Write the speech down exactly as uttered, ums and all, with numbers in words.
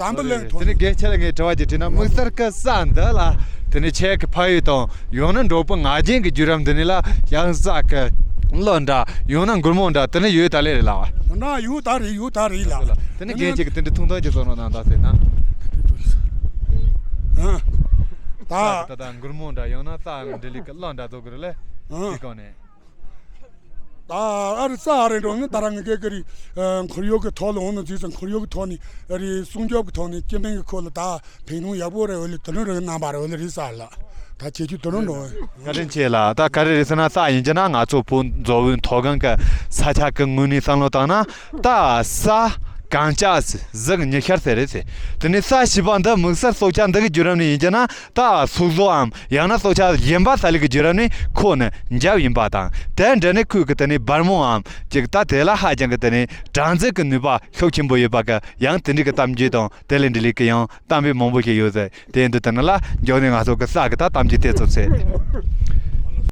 དམ་པ་ལན་ཐོག་དེ་ནས་རྒན་ཁྱེད་ལ་ངས་དྲི་བ་ཅིག་དྲིས་ན། དམིགས་བསལ་གྱི་ས་འདི་ལ་དེ་ནས་ཁྱེད་ཀྱི་ཕ་ཡུལ་དང་ཡང་ན་འབྲོག་པ་ང་རྒྱལ་གྱི་བརྒྱུད་རིམ་འདི་ནས་ལ་ཡང་ས་གི་གླུ་འདྲ་ཡང་ན་མགུར་མོ་འདྲ་དེ་ནས་ཡོད་ད་ལེ་རེད་ལ་བ། ཡང་ན་ཡོད་ད་རེད། ཡོད་ད་རེད་ལ། དེ་ནས་རྒན་ཁྱེད་ཀྱི་དེ་འདྲའི་ཐུང་ཐུང་ཅིག་བཟོ་རོགས་གནང་ད་ཟེར་ན། ཨ། ད་ད་ད་མགུར་མོ་འདྲ་ཡང་ན་ས་འདྲ་ལི་གི་གླུ་འདྲ་བཟོ་གི་རེད་ལེ། ཨ། དེ་གོང་ནས། ད་ཨ་རི་ས་ཨ་རི་འགྲོ་ནི་ད་ར་ངེ་གེ་གི་རི་ཁོར་ཡུག་གི་ཐོག་ལ་འོང་ནི་ཟིག་ཙང་ཁོར་ཡུག་གི་ཐོག་ནི་རི་སྲུང་སྐྱོབ་གི་ཐོག་ནི་སྤྱི་ཕན་གི་ཁོ་ལ་ད་ཕན་ནུས་ཡག་པོ་རེ་འོ་ལི་དུ་ནུ་རི་རྣམ་པ་རེ་འོ་ལི་རི་ས་ལ་ད་ཁྱེད་ཀྱི་དུ་ནུ་འགྲོ། བཀའ་དྲིན་ཆེ་ལ། ད་ག་རེ་རེད་ཟེར་ན་ས་ཡིན་གྱི་ན་ང་ཚོ་བོད་མཛོ་བོའི་མཐོ་སྒང་གི་ས་ཆ་གི་ངོས་ནས་བསམ་བློ་བཏང་ན་ད་ས་གངས་ལྕགས་གཟུགས་ཉི་ཤར་ཟེར་རེད་ཟེར། དེ་ནས་ས་བྱིས་པ་འདི་དམིགས་བསལ་སྲོག་ཆགས་འདི་གི་བརྒྱུད་རིམ་ནས་ཡིན་གྱི་ན། ད་སོ་སོའམ་ཡང་ན་སྲོག་ཆགས་གཞན་པ་ས་ལི་གི་བརྒྱུད་རིམ་ནས་ཁོ་ནི་འཇབ་ཡིན་པ་དང་། དེ་འདྲ་ནི་ཁོས་གི་དེ་ནི་སྦར་མོའམ་ཅིག་ད་དེ་ལ་ཧ་ཅང་གི་དེ་ནི་དྲག་འཛིན་གི་ནུས་པ་ཤུགས་ཆེན་པོ་ཡོད་པ་གི་ཡང་དེ་འདྲའི་གི་གཏམ་རྒྱུད་དང་དེ་ལས་འདྲི་ལས་གི་ཡང་གཏམ་དཔེ་མང་པོ་ཞིག་ཡོད་ཟེར། དེ་འདི་དེ་ནི་ལ་འཇོག་ནས་ང་ཚོ་གི་ས་གི་ད་གཏམ་རྒྱུད་དེ་ཚོ་ཚེ།